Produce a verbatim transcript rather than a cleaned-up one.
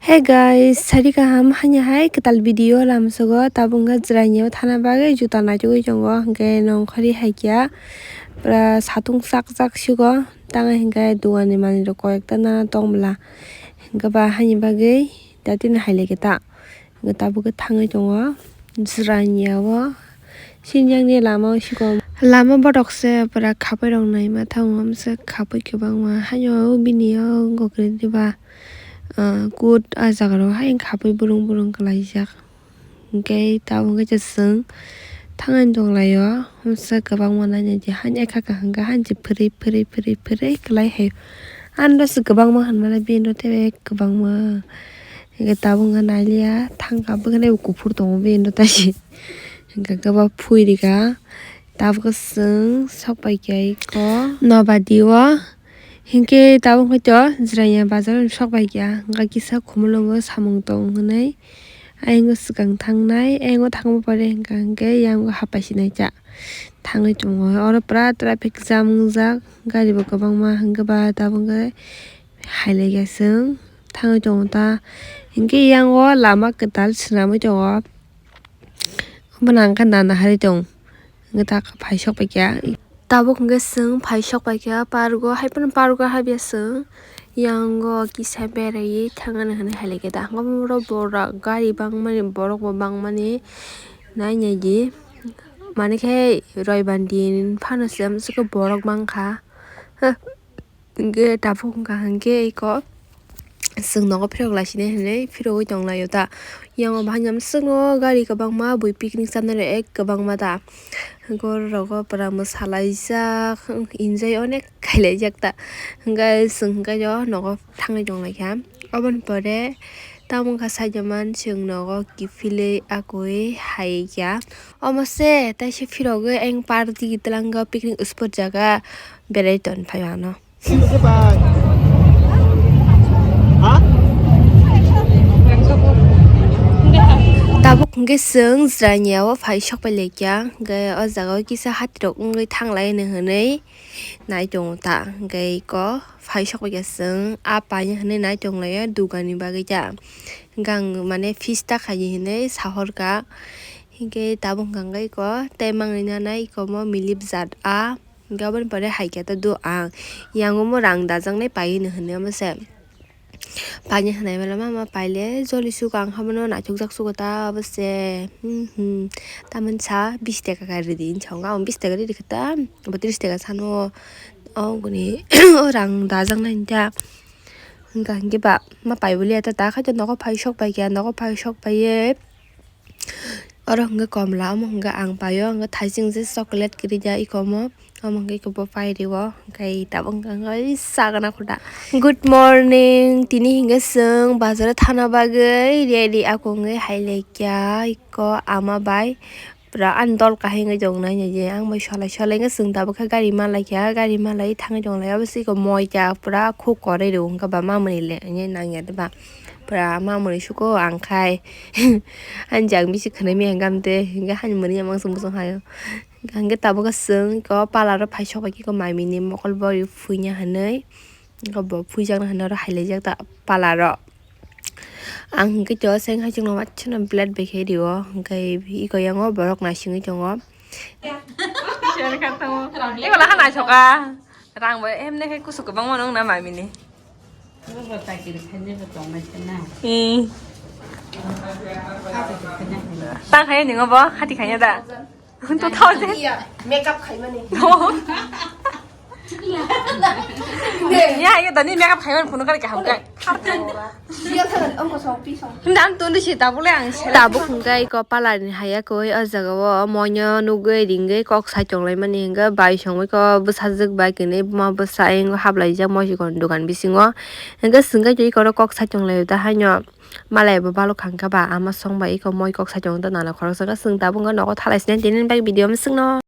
Hey guys, sari kaham, hanya hai kwtal video lamsogo. Tabuk wngkha Jirania o thana bagwi juta naichogwi tongo, hwnkhe nongkhorwi hai kya pura satung chak chak sigo. Tangwi hwnkhe dogan ni manwi rok koi ekta nana tong bwla, hwnkhe ba haini bagwi datino hai lai khe ta. Hwnkhe tabuk khe thangwi tongo Jirania o. Sini yang ni lama o siko lama botok se pura khapai rok naima thango, hamse khapai kwbangma haino bini o gokre diba, ah, kut ah jaga rok hai khapai burung burung kwlaijak. Hwnkhe tabuk khe chwng thangwi tonglaio, hamse kwbangma naina di haino ekha kaham khe haino phwrwi phwrwi phwrwi phwrwi kwlai hai. Ano se kwbangma hinmale bini rok tei kwbangma. Hwnkhe tabuk wngkha nailiya, thangkha bwkhwnai bo kuphur tongo bini rok taisi. Hwnkhe khe bo phui rikha, tabuk chwng sok pai kha iko nobadi o. Hwnkhe tabuk wngkha to Jirania bazar o sok pai kha, hwnkhe kisa Khumulwngo samung tong hwnwi ayang o swkang thangnai, ayang o thangma pore hwnkha hwnkhe yang o hapai sinai cha thangwi tongo. Oro pura traffic jam wngjak, gari bo kwbangma hwnkhe ba tabuk wngkhe. Hai lai khe chwng thangwi tongo ta, hinkhe yang o lama kwtal swnamwi tongo, obono hwnkhe nana harwi tong, hwnkhe ta phai sok pai kha. Tabuk hwnkhe chwng phai sok pai kha park o, hai phano park o habya chwng, yang o kisa beraiwi thangna hinwi hai lai khe ta, hwnkhe borok gari bangmani, borok bo bangmani nai nai di, mani khe roibar din phano se amswk borok bang kha. Hwnkhe tabuk wngkha hwnkhe eko chwng nogo phirok laisinai hinwi phirogwi tonglaio ta. Yang o bahai hamswkno gari kwbangma bui picnic chanai rok ek kwbangma ta. Hwnkhe oro rogo pura mwsalaijak, enjoy onek khailaijak ta. Hwnkhe chwng hwnkhe o nogo thangwi tonglaikha. Oboni pore tamo wngkha saijaman chwng nogo kiphilwi akoi hai kha. Omo se taisa phirogwi ayang party twlango picnic spot jaga berai tongphai mano. Tabuk hwnkhe chwng Jirania o phai sok pai laikha, hwnkhe o jaga o kisa hatirok wngwi thanglai hwnwi nai tongo ta, hwnkhe eko phai sok pai kha chwng a paina hwnwi nai tonglaio dugani bagwi ta, hwnkhe ang mane fish ta khaidi hwnwi sahorkha, hwnkhe tabuk hwnkha hwnkhe eko tei mangnwi nanai eko omo milip jat a. Hwnkhe aboni pore hai khe ta do ang, yang omo rang dajaknai pai hwnwi hwnwi omo se. Paini hwnwi mano mama paile joli sugo ang hamono naithokjak sugo ta obo se. Hmm, hmm. Tamoni sa bish taka kha ridi hinwi sa wngkha, ang bish taka ridi khe ta bo tris taka sano. Oboni o rang dajaknai hinta. Hwnkha hwnkhe ba ma pai boliya ta, ta khai to nogo phai sok pai kha, nogo phai sok pai ye. Oro hwnkhe komla, omo hwnkhe ang paio, hwnkhe thaising je chocolate kwrwi ya iko omo, omo hwnkhe iko bo pai rwo, hwnkhe tabuk hwnkhe sagana khuda. Good morning, tini hwnkhe chwng bazaro thana bagwi ready ako wngwi hai laikha iko ama bai pura ani dol kahai wngwi tongnai je ang bai solai solai wngkhe chwng tabuk khe gari ma laikha, gari ma lai thangwi tonglai obo se iko moi kha pura khuk kwrwi rw wngkha ba mamani le nangya de ba. Pura mamani suko ang khai. Ani jang bisi khwnai maya hwnkhe amte hwnkhe hani mani ya mangsa muchung hayo. Hwnkhe tabuk chwng iko parlour o phai sok bai khe iko mamini mokol bori phuina hinwi. Iko bo phuijakna hinwi oro hai laijak ta parlour o. Ang hwnkhe to seng hai chwngno machino blade bai khe rio. Hwnkhe iko yango borok naisingwi tongo. Iko laha naisoka. Rang bo emne khe kusu kwbangma nung na mamini. Bo bo chakiri khainai bo tongnai se na. Eh. Hati khainai. Tang khainai ningo bo, hati khainai da. Two thousand. Iya, makeup khaimani. Ya, ya, tani makeup khaimani phone kar kaham kai. Iya, kan, ongko song, pi song. Hinda ang tundi si tabuk le ang se. Tabuk hwnkhe iko parlour ni haya koi o jaga o moino nugwi ringwi kok sai tonglaimani hwnkhe bai songwi ko bwsajwk bai kwnwi buma bwsa ayang haplaijak moisikon dogan bisingo hwnkhe swngkhe iko oro kok sai tonglaio ta haino malai bo balok kha hwnkhe ba ama song bai iko moi kok sai tongo ta nana khoroksa khe chwng tabuk wngkha nogo thalai sinai tini bai video swngno.